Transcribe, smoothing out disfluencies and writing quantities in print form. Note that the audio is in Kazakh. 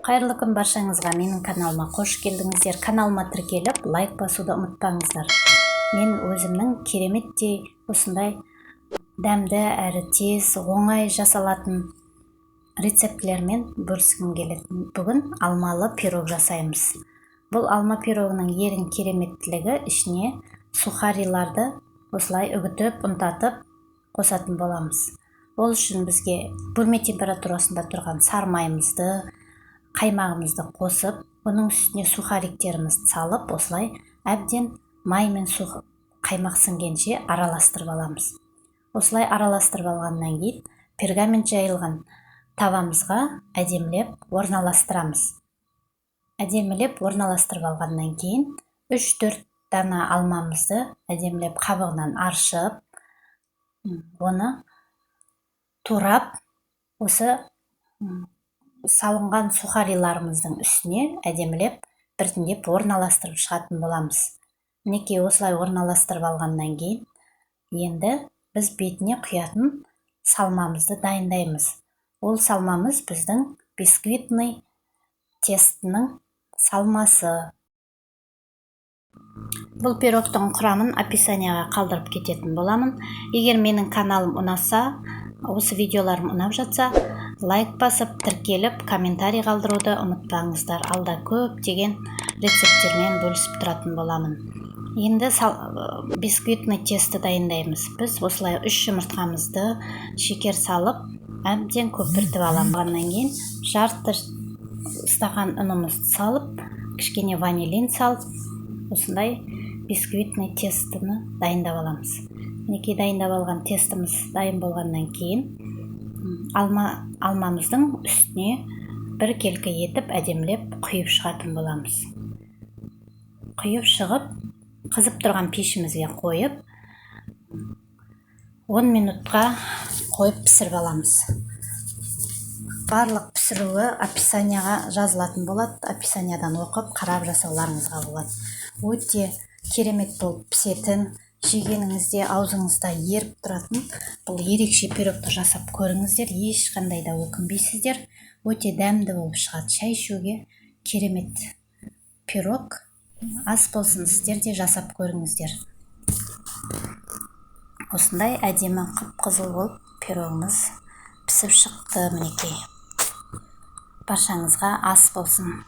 Қайырлы күн баршаңызға! Менің каналыма қош келдіңіздер! Каналыма тіркеліп, лайк басуды ұмытпаңыздар. Мен өзімнің кереметтей осындай дәмді әрі тез, оңай жасалатын рецептілермен бөліскім келеді. Бүгін алмалы пирог жасаймыз. Бұл алма пирогының ең кереметтілігі – ішіне сухариларды осылай үгітіп, ұнтатып қосатын боламыз. Ол үшін бізге бөлме температурасында тұрған сары майымызды, қаймағымызды қосып, оның үстіне сухариктерімізді салып, осылай әбден май мен су, қаймақ сіңгенше араластырып аламыз. Осылай араластырып алғаннан кейін пергамент жайылған табамызға әдемілеп орналастырамыз. Әдемілеп орналастырып алғаннан кейін 3-4 дана алмамызды әдемілеп қабығынан аршып, оны турап, осы салынған сухариларымыздың үстіне әдемілеп біртіндеп орналастырып шығатын боламыз. Мінекей, осылай орналастырып алғаннан кейін енді біз бетіне құятын салмамызды дайындаймыз. Ол салмамыз – біздің бисквитный тестінің салмасы. Бұл пирогтың құрамын описанияға қалдырып кететін боламын. Егер менің каналым ұнаса, осы видеоларым ұнап жатса, лайк басып, тіркеліп, комментарий қалдыруды ұмытпаңыздар. Алда көптеген рецепттермен бөлісіп тұратын боламын. Енді бисквитный тесто дайындаймыз. Біз осылай үш жұмыртқамызды шекер салып, әбден көпіртіп аламыз. Кейін жарты стақан ұнымызды салып, кішкене ванилин салып, осындай бисквитный тестоны дайындап аламыз. Мінекей, дайындап алған тестомыз дайын болғаннан кейін алмамыздың үстіне біркелкі етіп әдемілеп құйып шығатын боламыз. Құйып шығып, қызып тұрған пешімізге қойып, 10 минутқа қойып пісіріп аламыз. Барлық пісіруі описанияға жазылатын болады. Описаниядан оқып, қарап жасауларыңызға болады. Өте керемет болып пісетін, жегеніңізде аузыңызда еріп тұратын бұл ерекше пирогты жасап көріңіздер, ешқандай да өкінбейсіздер. Өте дәмді болып шығады, шай ішуге керемет пирог. Ас болсын! Сіздер де жасап көріңіздер. Осындай әдемі қып қызыл болып пирогымыз пісіп шықты. Мінекей, баршаңызға ас болсын!